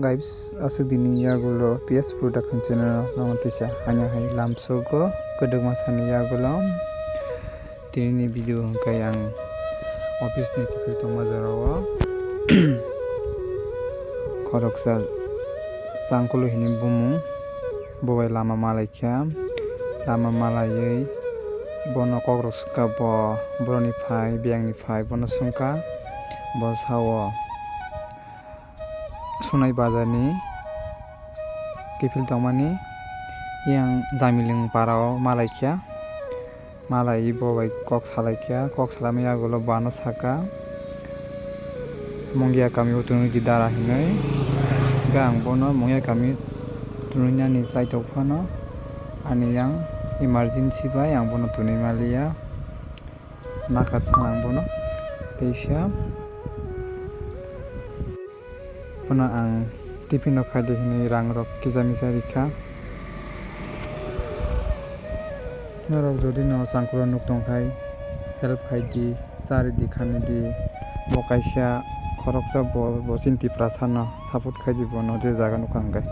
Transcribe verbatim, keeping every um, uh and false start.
Guys, aswk dini yagulo P S Production channel no tisa hanya hai lamsogo kwdwkma sani yagulo. Tini ni video hwnkhe ang office ni kiphil tongma jorao khoroksa Changkulu hini bumung bo bai lama malaikha. Lama malaiwi bono kokrok swkha, bo boroni phai, biyangni phai bono swngkha. Bo sao Sunai bazar ni kiphil tongmani yang Jamiling para o malaikha. Malaiwi bo bai kok salaikha, kok salaima yagulo bo ano saka, "Mungia kami o tunui di dara," hinwi. Hwnkhe ang bono Mungia kami tunui nani chaitok phano ani yang emergency bai ang bono tunui maliya. Nakar sana ang bono teisa. Bono ang tiffin rok khai di hinwi rang rok kisa misa rikha. Norok jodi no Changkulu nuk tong khai help khai di, chari di, khani di. Bo kaisa khoroksa bo, bo chini Tiprasa no support khai di, bono je jaga nukha hwnkhe.